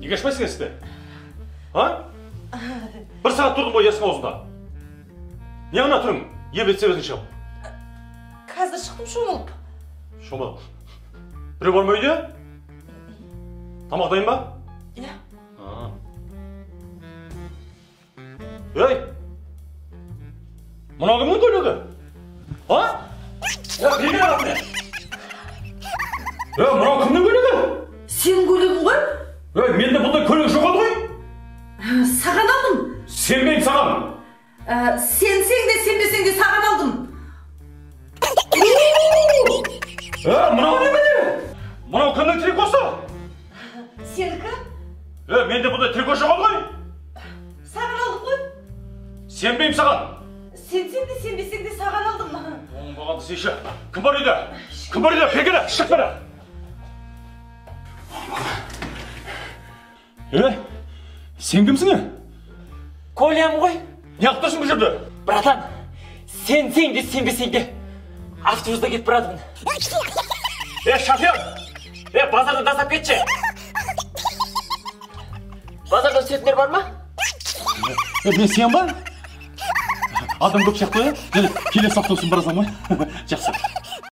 Неге ашпайсың есікті? А? Бір сағат тұрдым ғой есік аузында. Не ана түрің? Ебет себетін шығып. Қазір шықтым шомылып. Шомылып. Біреу бар ма үйде? Тамақ дайын ба? Иә. Ей! Мынау кімнің көйлегі? А? Бері ағатыне. Мынау кімнің көйлегі? Сенің көйлегің ғой? Ей, менде бұндай көйлек жоқ еді ғой? Саған алдым. Сенбеймін саған. Сенсең де, сенбесең де саған алдым. Мынау немене? Мынау кімнің трикосы? Сенікі? Менде бұндай трико жоқ еді ғой? Саған алдым ғой. Сенбеймін саған. Сенсең де, сенбесең де саған алдым. Оңбағанды сейші. Кім бар үйде? Кім бар үйде? Бекері, шық бері. Сен кімсің? Колям ғой. Неғып тұрсың бұл жерде? Братан, сенсең де, сенбесең де автобуста кетіп баратырмын. Шофер! Базардан тастап кетші. Базардан түсетіндер бар ма? Мен сен ба? Адам көп сияқты, иә? Келесі автобустан барасың ғой. Жақсы.